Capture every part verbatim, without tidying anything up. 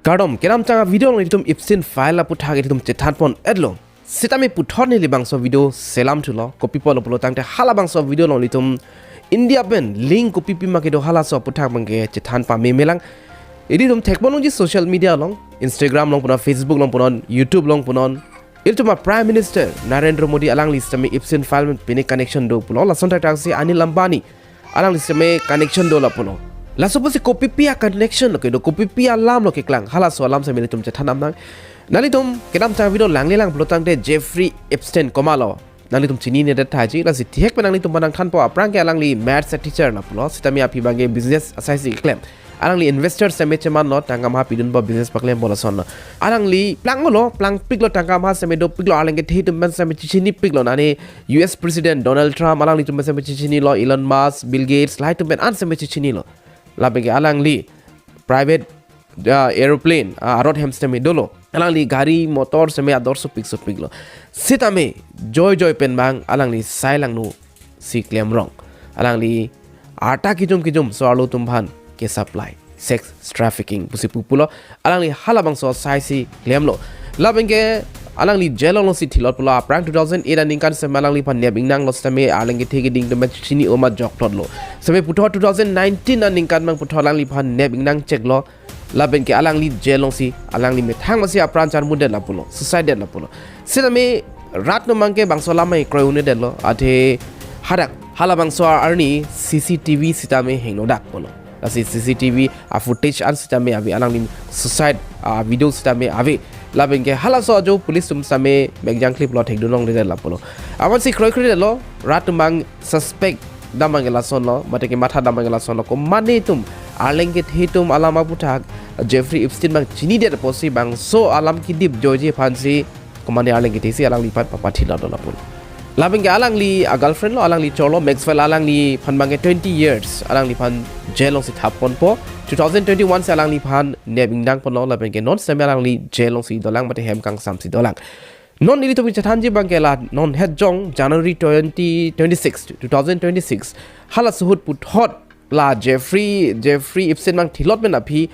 Kardom, kedamtang avideo along ilitum ipsin file aputhak ilitum chethan pon-etlo. Sitame puthot neli bangso video selam thulo, kopi apotlo pulo tangte halabangso video along ilitum India pen link kopipi ma kedo halaso aputhak abangke chethan pame melang. Ilitum thek ponlongji social media along, Instagram along punon, Facebook along punon, YouTube along punon. Ilitum a Prime Minister Narendra Modi alangli sitame ipsin file pen pine connection do pulo. Lason thakthak si Anil Ambani alangli sitame connection do lapulo. Laso pusi kopipi a connection lo kedo, kopipi alam lo keklang, halaso alam sitame ilitum chethan damnang. Nanglitum kedamtang video langlelang pulo tangte Jeffrey Epstein komatlo, nanglitum chininedet tahai ji. Lasi thihek pen nanglitum aphan nangthanpo, aphrang ke alangli maths a teacher lapulo, sitame aphi abangke business asai si keklem. Alangli investor sitame chemanlo, tangka maha pidunpo, business paklempo lasonlo. Alangli planglo, plangpiklo, tangka maha sitame dopiklo, arleng kethe atum pen sitame chechinipiklo, nani U S President Donald Trump alanglitum pen sitame chechinilo, Elon Musk, Bill Gates, lahai atum pen an sitame chechinilo. Lapenke alangli private, uh, aeroplane, uh, arot hem sitame dolo. Alangli gari motor sitame ador sopik sopiklo. Sitame joijoi pen abang alangli sai langno si klemrong. Alangli arta kijum kijum so-arlo atum aphan ke-supply, sex trafficking pusi pupulo. Alangli halabangso asai si klemlo. Lapenke alangli jail along si thilot pulo, aphrang two thousand eight aningkan sitame alangliphan nep ingnanglo sitame arleng kethe keding atum pen chini oma jokplotlo. Sitame puthot two thousand nineteen aningkan abang puthot alangliphan nep ingnang cheklo. Lapenke alangli jail along si alangli methang masi apran charmudet lapulo, suicide det lapulo. Sitame rat atum abangke bangso alam kroi un-edetlo, athe hadak halabangso arni C C T V sitame hingno dak pulo. Lasi C C T V a footage an sitame ave, alangli suicide a video sitame ave. Lapenke halaso ajo police atum sitame megjang kliplo, thekdun longledet lapulo. Amatsi kroikredetlo, rat atum abang suspect dam abangke lasonlo, mate kematha dam abangke lasonlo. Komatne atum, arleng kethe atum alam aputhak Jeffrey Epstein abang chinidet apotsi bangso alam kedip joiji aphansi komatne arleng kethe si alangliphan papathilot lapulo. Lapenke alangli a girlfriend lo, alangli chorlo, Maxwell, alangliphan abangke twenty years alangliphan jail along si thap ponpo. Two thousand twenty-one si alangliphan nep ingnang ponlo, lapenke non sitame alangli jail along si dolang mate hem kangsam si dolang. Non ilitum chethanji abangke la non het jong January twenty twenty-six, two thousand twenty-six, halaso ahut puthot la Jeffrey, Jeffrey Epstein abang thilot pen aphi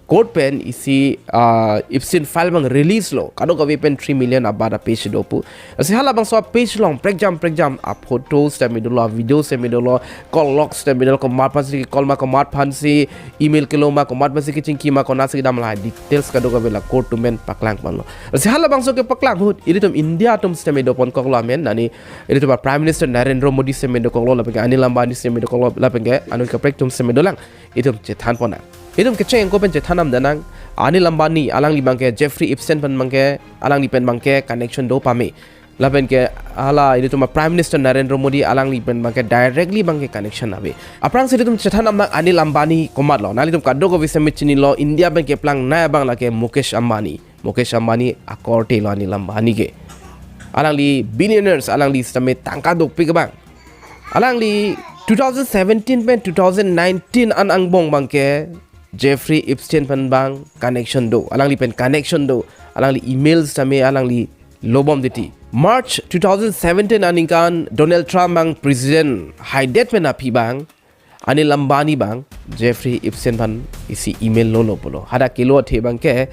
court pen isi, ah, ipsin file abang release lo, kadokave pen three million abat a page do pu. Lasi halabangso a page along prekjam prekjam a photo sitame dolo, video sitame dolo, call log sitame dolo, komat aphansi call ma, komat aphansi email kelo ma, komat aphansi kechingki ma, konatsi kedam, lahai details kadokave la court atum pen paklang ponlo. Lasi halabangso kepaklang ahut ilitum India atum sitame doponkoklo amen, nani ilitum a Prime Minister Narendra Modi sitame dokoklo, lapenke Anil Ambani sitame dokoklo, lapenke anut kaprek atum sitame dolang. Itum chethan ponnang. Itum kecheng ako pen chethan damnang. Anil Ambani alangli abangke Jeffrey Epstein pen abangke, alangli pen abangke connection do pame. Lapenke hala ilitum a Prime Minister Narendra Modi alangli pen abangke directly abangke connection ave. Aphrangsi ilitum chethan damnang Anil Ambani komatlo. Nanglitum kadokave sitame chinilo, India pen keplangnei abang lake Mukesh Ambani. Mukesh Ambani akorte lo Anil Ambani ke. Alangli billionaires, alangli sitame tangka dopik abang. Alangli two thousand seventeen pen two thousand nineteen an angbong abangke Jeffrey Epstein pen abang connection do. Alangli pen connection do. Alangli email sitame alangli lobom titi. March two thousand seventeen aningkan Donald Trump abang president haidet pen aphi abang Anil Ambani abang Jeffrey Epstein aphan isi email lolo pulo. Hadak kelo athe abangke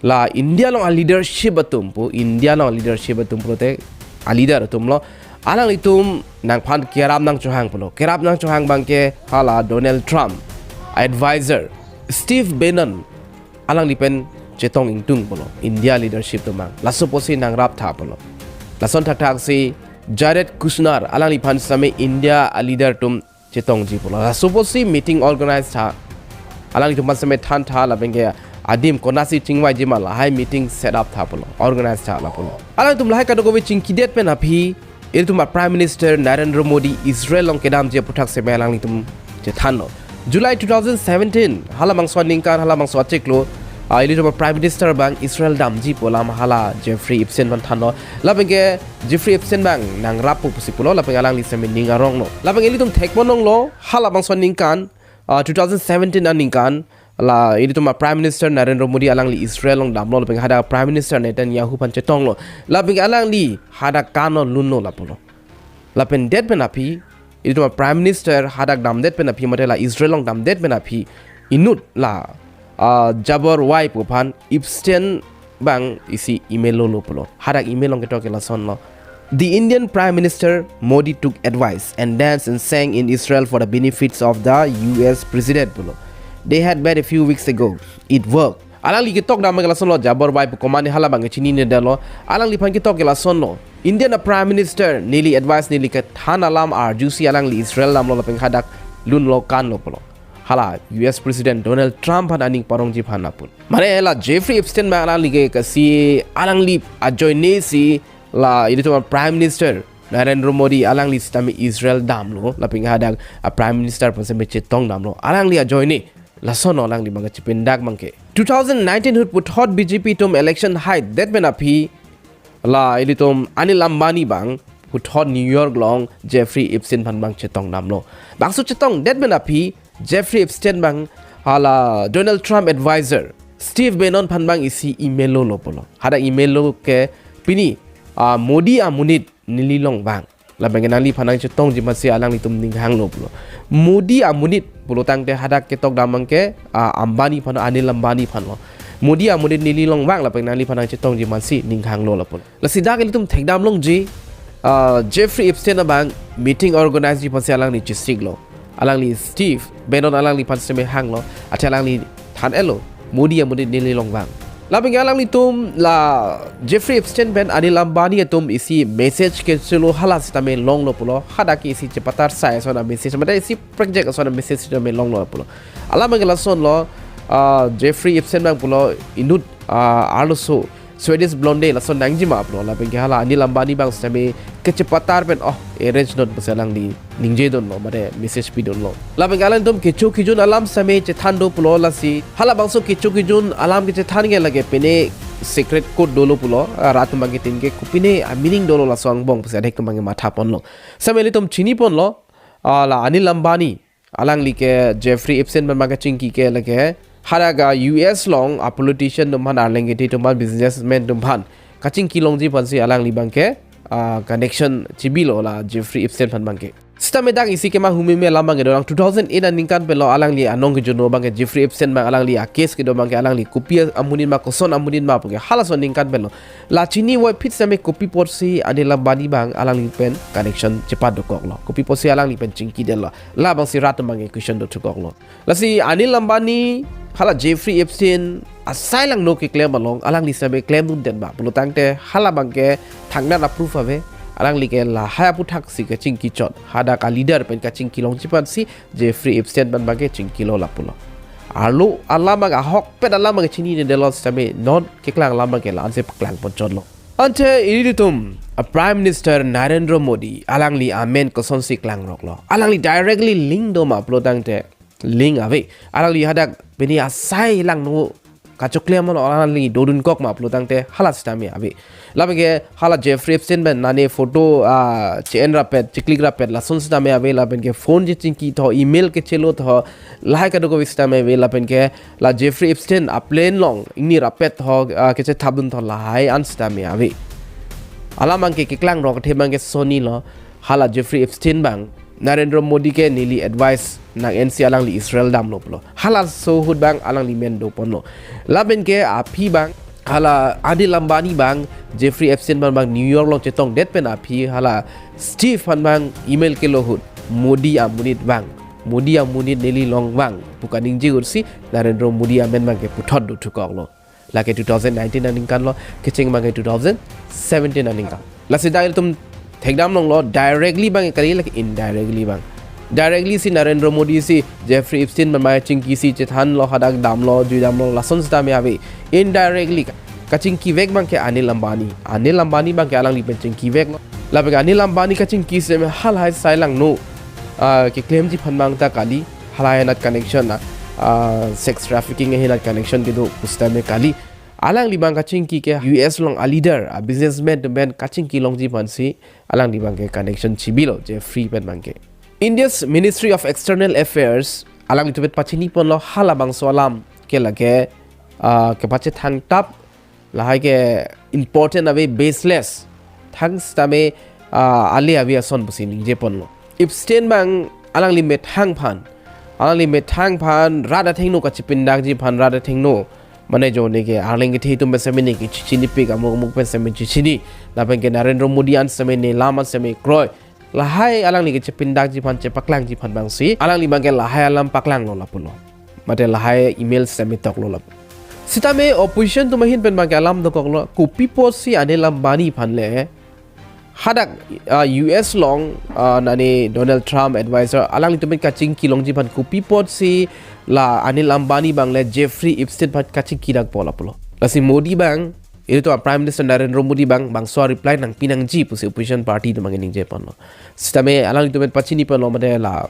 la India along a leadership atum pu, India along a leadership atum pulote a leader atum lo. Alanglitum nangphan kerap nangchohang pulo. Kerap nangchohang abangke hala Donald Trump advisor Steve Bannon alangli pen chetong ingtung pulo, India leadership atum abang. Laso apotsi nangrap tha pulo. Lason thakthaksi Jared Kushner alangliphan sitame India a leader atum chetongji pulo. Laso apotsi meeting organize tha. Alanglitum aphan sitame than tha, lapenke adim konatsi chingvaiji ma lahai meeting set up tha pulo, organize tha lapulo. Alangtum lahai kadokave chingkidet pen aphi ilitum a Prime Minister Narendra Modi Israel along kedamji aputhak sitame alanglitum chethanlo. July two thousand seventeen, halabangso aningkan, halabangso achiklo, ah, ilitum a Prime Minister abang Israel damji pu alam hala Jeffrey Epstein aphan thanlo. Lapenke Jeffrey Epstein abang nangrap pu pusi pulo, lapenke alangli sitame ning aronglo. Lapenke ilitum thek ponnanglo, halabangso aningkan, ah, two thousand seventeen aningkan, la ilitum a Prime Minister Narendra Modi alangli Israel along damlo, lapenke hadak Prime Minister Netanyahu aphan chetonglo. Lapenke alangli hadak kanlo lunlo lapulo. Lapen det pen aphi, ilitum a Prime Minister hadak damdet pen aphi, mate la Israel along damdet pen aphi, inut la ah, Jabor Wai pu aphan Epstein abang isi email lolo pulo. Hadak email along ketok ke lasonlo. The Indian Prime Minister Modi took advice and danced and sang in Israel for the benefits of the U S President pulo. They had met a few weeks ago. It worked. Alangli ketok dam ke lasonlo, Jabor Wai pu komat ne, hala abang ke chininedetlo. Alangliphan ketok ke lasonlo. Indian a Prime Minister neli advice, neli kethan alam arjusi alangli Israel damlo lapen hadak lunlo kanlo pulo. Hala U S President Donald Trump aphan aning parongji aphan apun. Mane la Jeffrey Epstein abang alangli ke kasi alangli ajoine si la ilitum Prime Minister Narendra Modi alangli sitame Israel damlo lapen hadak a Prime Minister pu sitame chetong damlo. Alangli ajoine lasonlo alangli abang kachepindak abang ke. Two thousand nineteen ahut puthot B J P atum election haidet pen aphi la ilitum Anil Ambani abang puthot New York along Jeffrey Epstein aphan abang chetong damlo. Bangso chetongdet pen aphi Jeffrey Epstein abang hala Donald Trump advisor Steve Bannon aphan abang isi email lolo pulo. Hadak email lo ke pini, ah, Modi amonit neli along vang. Lapen ke nangliphan nangchetongji aphansi alanglitum ninghanglo pulo. Modi amonit pulo tangte hadak ketok dam abang ke, ah, Ambani aphan, Anil Ambani aphanlo. Modi amonit neli along vang lapen nangliphan nangchetongji aphansi ninghanglo lapulo. Lasi dak ilitum thekdam longji, ah, Jeffrey Epstein abang meeting organize ji aphansi alangli chesiklo. Alangli Steve Bannon alangliphan sitame hanglo, athe alangli than-etlo, Modi amonit neli along vang. Lapen ke alanglitum la Jeffrey Epstein pen Anil Ambani atum isi message kechelo hala sitame longlo pulo, hadak ke isi chepatar sai ason a message, mate isi project ason a message sitame longlo pulo. Alam abang ke lasonlo, ah, Jeffrey Epstein abang pulo inut, ah, arloso Swedish Blonde lason nangji ma pulo, lapen ke hala Anil Ambani abang sitame kechepatar pen, oh, arrange non pusi alangli ningjedunlo, mate message pidunlo. Lapen ke alanglitum kecho kejun alam sitame chethan do pulo, lasi hala bangso kecho kejun alam kechethan ke lake pine secret code dolo pulo, ah, rat abang ke tin ke kopine a meaning dolo laso angbong pusi adhek abang ke mathaponlo. Sitame ilitum chiniponlo, ah, la Anil Ambani alangli ke Jeffrey Epstein pen abang kachingki ke lake hadak a U S along a politician atum aphan, arleng kethe atum aphan, businessman atum aphan kachingki longji aphansi alangli abang ke, ah, connection chibilo la Jeffrey Epstein aphan abang ke. Sitame dak isi kemahumeme alam abang ke dorang two thousand eight aningkan penlo alangli anong kejunlo abang ke Jeffrey Epstein abang alangli a case kedo abang ke alangli kopi amonit ma, koson amonit ma pu ke halaso aningkan penlo. La chini voiphit sitame kopi apotsi Anil Ambani abang alangli pen connection chepadokoklo, kopi apotsi alangli pen chingkidetlo, labangsi rat abang ke question dothukoklo. Lasi Anil Ambani hala Jeffrey Epstein asai langno keklem along alangli sitame klemdundet ma pulo tangte hala abang ke thangnat a proof ave. Alangli ke lahai aputhak si kachingki chot, hadak a leader pen kachingki longji aphansi Jeffrey Epstein pen abang ke chingkilo lapulo. Arlo alam abang, ahokpet alam abang chininedetlo sitame non keklang alam abang ke la-ansi paklangpon chotlo. Anchot ilitum a Prime Minister Narendra Modi alangli amen kosonsi klangroklo? Alangli directly link do ma pulo tangte link ave. Alangli hadak pini asai langno kachoklem along alangli dodunkok ma pulo tangte hala sitame ave. Lapen ke hala Jeffrey Epstein pen nane photo, ah, che-en rapet, che-click rapet lason sitame ave, lapen ke phone chechingki tho, email kechelo tho, lahai kadokave sitame ave, lapen ke la Jeffrey Epstein a plane along ingni rapet tho, ah, kechethapdun tho, lahai an sitame ave. Alam abang ke keklangrok athe abang ke sonilo, hala Jeffrey Epstein abang Narendra Modi ke neli advice nang-ensi alangli Israel damlo pulo. Halaso ahut abang alangli men doponlo. Lapen ke aphi abang hala Anil Ambani abang Jeffrey Epstein pen abang New York along chetongdet pen aphi hala Steve pen abang email kelo ahut Modi amonit vang, Modi amonit neli along vang pu kaningje ahutsi Narendra Modi amen abang ke puthot dothukoklo. Lake two thousand nineteen aningkanlo, kecheng abang ke two thousand seventeen aningkan. Lasi dak ilitum thekdam longlo, directly abang ke kali, lake indirectly abang. Directly si Narendra Modi si Jeffrey Epstein pen abang chingkisi chethanlo, hadak damlo, jui damlo, lason sitame ave. Indirectly ka-, kachingkivek abang ke Anil Ambani. Anil Ambani abang ke alangli pen chingkiveklo. Lapen ke Anil Ambani kachingki sitame halahai sai langno, ah, keklemji aphan abang ta kali, halahai anat connection, ah, ah, sex trafficking ahin anat connection kedo pu sitame kali. Alangli abang kachingki ke U S along a leader, a businessman atum pen kachingki longji aphansi alangli abang ke connection chibilo Jeffrey pen abang ke. India's Ministry of External Affairs alanglitum pen pachiniponlo halabangso alam ke lake, ah, kepachethangtap, lahai ke important ave, baseless, thang sitame, ah, ale ave ason pusi ningjeponlo. Epstein abang alangli methang aphan Alangli methang aphan rat athengno kachipindakji aphan rat athengno. Mane jo neke arleng kethe atum pen seme neke chechinipik, amuk amuk pen seme chechini. Lapen ke Narendra Modi an seme ne lam an seme kroi. Lahai alangli kachipindakji aphan, chepaklangji aphan abangsi alangli abangke lahai alam paklanglo lapulo. Mate lahai email seme toklo lapu. Sitame opposition atum ahin pen abangke alam dokoklo. Kopi apotsi Anil Ambani aphan le hadak, ah, U S along, ah, nani Donald Trump advisor alanglitum pen kachingki longji aphan kopi apotsi la Anil Ambani abang le Jeffrey Epstein aphan kachingki dakpo lapulo. Lasi Modi abang, ilitum Prime Minister Narendra Modi abang, bangso reply nangpi nangji pusi opposition party atum abang ningje ponlo. Sitame alanglitum pen pachini ponlo mate la,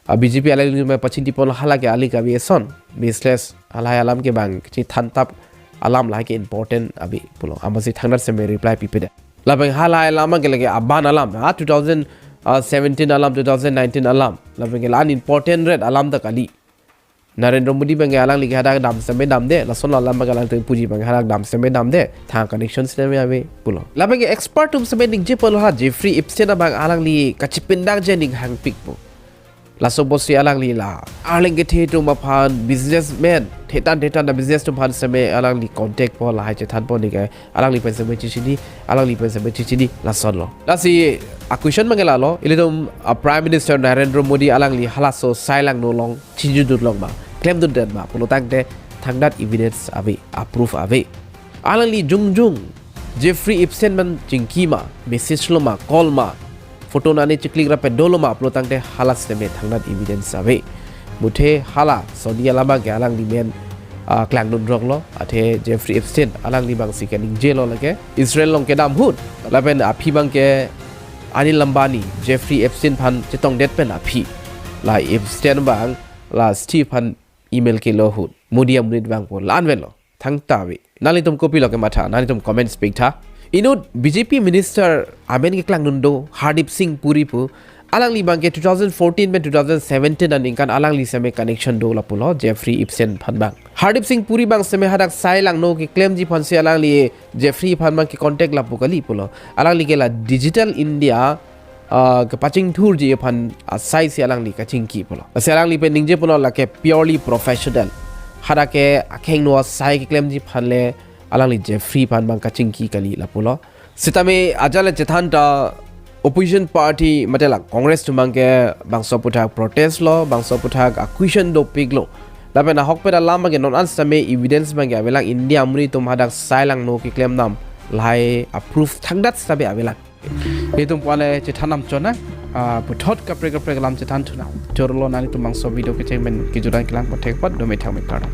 ah, B J P alanglitum pen pachini ponlo, hala ke ali kave eson, baseless, halahai alam ke abang kachethantap alam, lahai ke important ave pulo. Amatsi thangnat seme reply pipedet. Lapen halahai alam ke lake aban alam. Ah, two thousand seventeen alam, two thousand nineteen alam. Lapen ke la unimportant ret alam ta kali. Narendra Modi abangke alangli ke hadak dam seme damde. Lason alam abangke alangtum puji abangke hadak dam seme damde. Thang connection seme ave pulo. Lapen ke expert atum seme ningje ponlo ha Jeffrey Epstein abang alangli kachipindakji aning hangpikpo. Laso apotsi alangli la arleng kethe atum aphan, businessman, thetan thetan a-business atum aphan seme alangli contact po, lahai chethanpo neke alangli pen seme chechini, alangli pen seme chechini, lasonlo. Lasi a-question abangke lalo, ilitum a-Prime Minister Narendra Modi alangli halaso sai langno along chingjudun long ma, klemdundet ma pulo tangte thangnat evidence ave, a-proof ave. Alangli jongjong Jeffrey Epstein pen chingki ma, message lo ma, call ma, photo nani chiklik ra pen dolo ma pulo tangte hala seme thangnat evidence ave. Muthe hala soni alam abangke alangli men, ah, klangdun roklo, athe Jeffrey Epstein alangli abangsi keningjelo lake Israel along kedam ahut. Lapen aphi abangke Anil Ambani, Jeffrey Epstein aphan chetongdet pen aphi. La Epstein abang la Steve aphan email kelo ahut Modi amonit abangpo, la-an avelo. Thangta ave. Nanglitum kopilo kematha, nanglitum comments piktha. Inut B J P minister amen keklangdun do, Hardeep Singh Puri pu. Alangli abangke two thousand fourteen pen two thousand seventeen aningkan alangli seme connection do lapulo Jeffrey Epstein aphan abang. Hardeep Singh Puri abang seme hadak sai langno keklemji aphansi alangli Jeffrey aphan abangke contact lapu kali pulo. Alangli ke la Digital India, ah, kepachingthurji aphan asai si alangli kachingki pulo. Lasi alangli pen ningje pulo lake purely professional. Hadak ke akhengno asai keklemji aphan le alangli Jeffrey aphan abang kachingki kali lapulo. Sitame ajat le chethan ta opposition party mate la Congress atum abangke bangso aphuthak protest lo, bangso aphuthak a-question dopiklo. Lapen ahokpet alam abangke non an sitame evidence abangke avelang, India amonit atum hadak sai langno keklem dam lahai a-proof thangnat sitame avelang. Itum puan le chethan nam chona, ah, puthot kaprek kaprek alam chethan thunang. Chorlo nanglitum bangso video kecheng pen kejuran kelang pathek pat dome thang me kardom.